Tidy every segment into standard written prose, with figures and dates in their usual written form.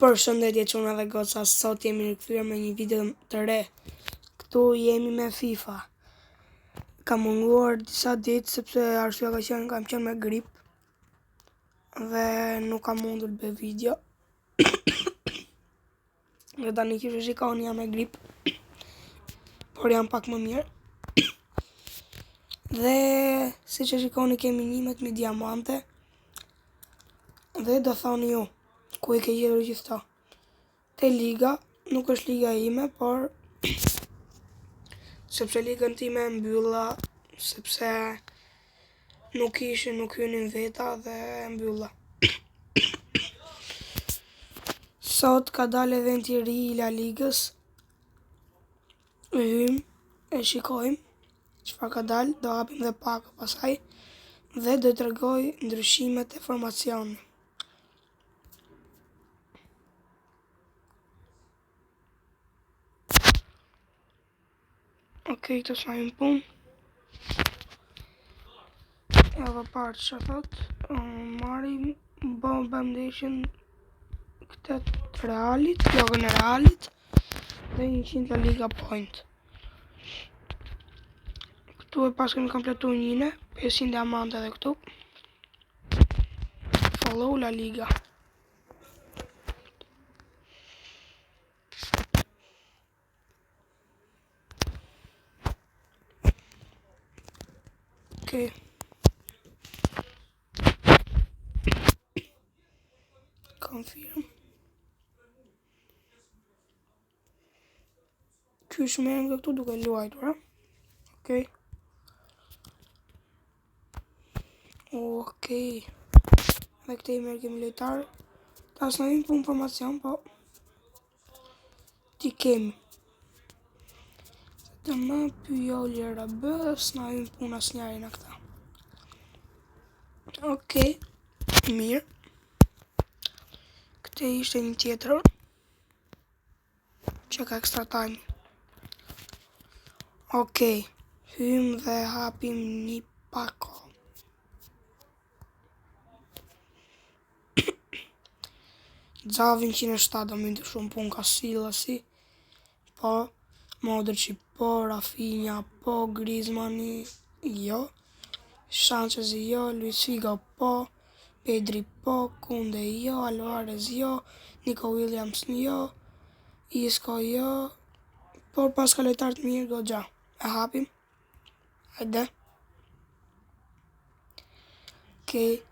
Përshëndetje çuna dhe goca, sot jemi rikthyer me një video të re. Këtu jemi me FIFA. Kam munguar disa ditë sepse arsyeja ka qenë kam qenë me grip dhe nuk kam mundur të bëj video. Dhe tani që e shikoni jam me grip, por jam pak më mirë. Dhe siç e shikoni kemi 11.000 diamante. Dhe do thoni ju, ku i ke gjetur gjithë këto? Te liga, nuk është liga ime, por sepse ligën time e mbylla, sepse nuk ishin, nuk hynin veta dhe e mbylla. Sot ka dalë eventi i ri i La Ligës. Hym, e shikojmë çfarë ka dalë, do hapim dhe pak pasaj dhe do të tregoj ndryshimet e formacionit. Ok, këto s'na hyjnë punë. Edhe parë që thot, marrim, bëm bëm ndeshjen këtë të Realit, logën e Realit, dhe 100 La Liga Point. Këtu e pas kemi kompletu njëne, 500 diamante edhe këtu. Follow La Liga. Okej. Confirm. Qysh merren këtu duke luajtur, ha? Okej. Okej. Dhe këte i merr kemi lojtarë. Ta s'na hyjnë punë formacion, po ti kemi. Të më Puyol RB, s'na hyjnë punë asnjëri në këta. Okej, mirë. Këte ishte një tjetër që ka extra time. Okej, hym dhe hapim një pako. Xavi 107 do më shumë punë Casillas-i. Po, Modric po, Rafinha po, Griezmanni jo, Sanchez jo, Luis Figo po, Pedri po, Kunde jo, Alvarez jo, Nico Williams jo, Isco jo, por pas ka lojtar të mirë goxha. E hapim. Hajde. Okej.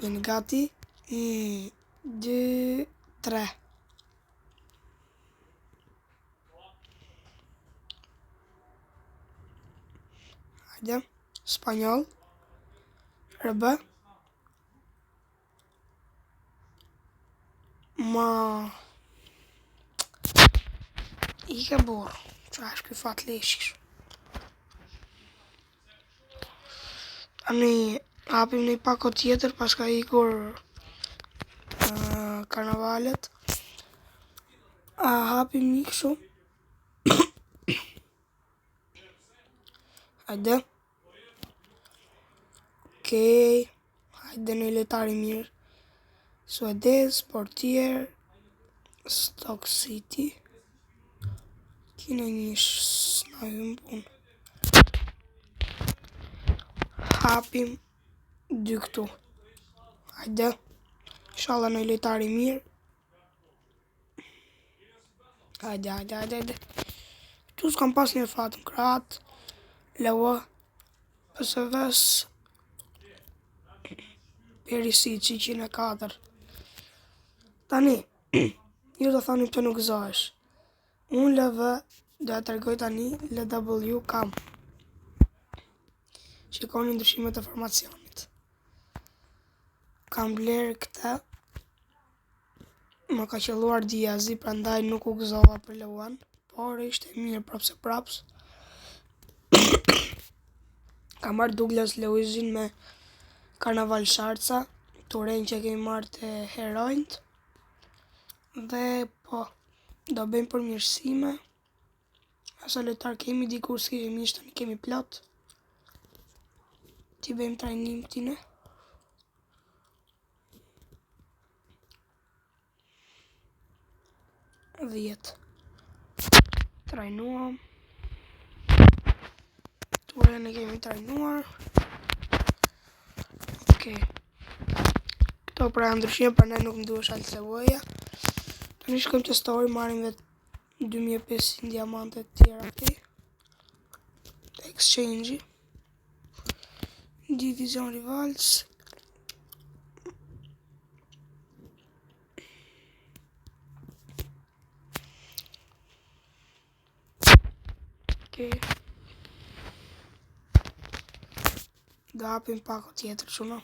Jeni gati? 1, 2, 3. Hajde. Spanjoll. RB. Ma... Ike burr. Qa është ky fat leshish? Tani hapim një pako tjetër pas ka ikur uh, karnavalet. A hapim një kështu. Hajde. Okej. Hajde një lojtar i mirë. Suedez, portier, Stoke City. Kine një s'na hyn punë. Hapim dy këtu. Hajde. Inshallah një lojtar i mirë. Hajde, hajde, hajde, hajde. Këtu s'kam pas një fat në Kroat. LW. PSV-s. Perisic 104. Tani, ju do thoni pse nuk gëzohesh. Unë LV do e tregoj tani LW kam. Shikoni ndryshimet e formacionit. Kam bler këtë. Më ka qëlluar Diazi, prandaj nuk u gëzova për Luan, por ishte mirë prapë se prapë. Kam marrë Douglas Luizin me Karnaval Sharca, Turen që kemi marrë të heronjt. Dhe po, do bëjmë përmirësime. Asa lojtar kemi dikur s'kishim ish, tani kemi plot. Ti bëjmë trajnim këtine. 10. Trajnuam. Turen e kemi trajnuar. Okej. Këto pra janë ndryshime, pra ne nuk më duhesh LCV-ja. Tani shkojmë te store, marrim vetë 2500 diamante të tjera këti. Exchange. Division Rivals. Okej. Do hapim pako tjetër çuna.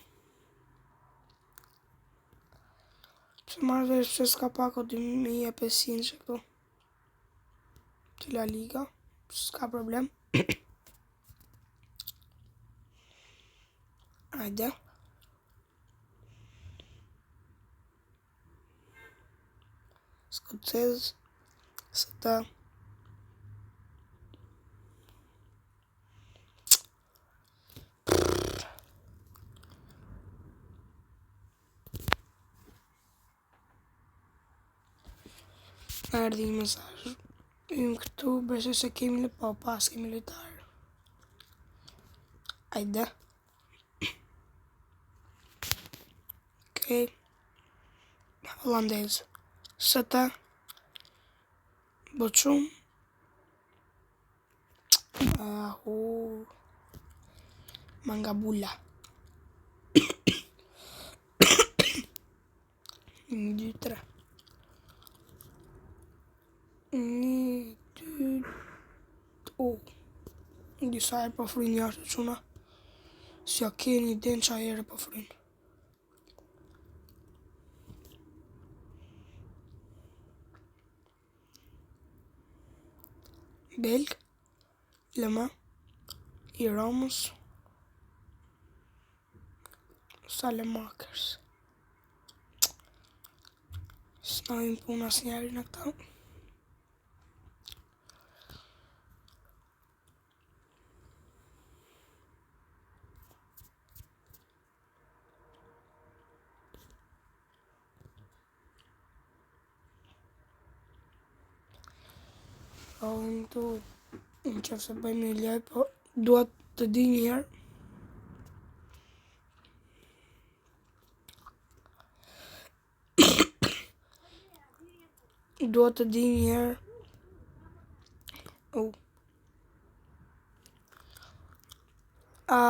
Pse marrë vesh pse s'ka pako 2500 që këtu. Të La Liga. S'ka problem. Hajde. Skocez. Së Na erdhi një mesazh. Hym këtu, besoj se kemi lë, po, pas kemi lojtar. Ajde. Okej. Holandez. ST. Bochum. Ahu. Mangabula. Një, dy, tre. Një, dy, u. Disa herë po fryn jashtë çuna. S'ja keni idenë ça herë po fryn. Belg, LM, i Romës, Salemakers. S'na hyn punë asnjëri në këta. Po unë këtu në qoftë se bëjmë një lojë, po dua të di një herë. Dua të di një herë. Oh. A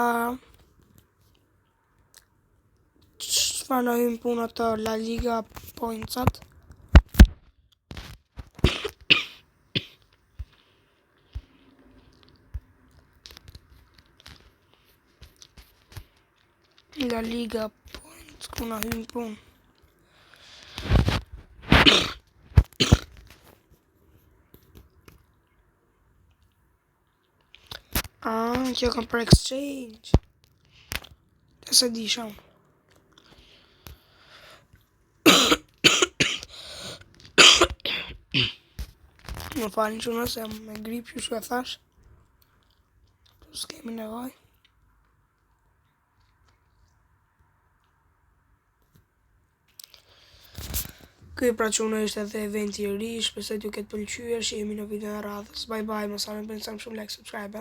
Çfarë na hyn puna të La Liga pointsat? La Liga points, ku na hyn punë? Ah, kjo kam për exchange. Të se disha unë. Më falni çuna se jam me grip që shu e thash. Po s'kemi nevojë. Ky pra çuna ishte edhe eventi i ri, shpresoj t'ju ketë pëlqyer, shihemi në videon e radhës. Bye bye, mos harroni të bëni sa më shumë like, subscribe.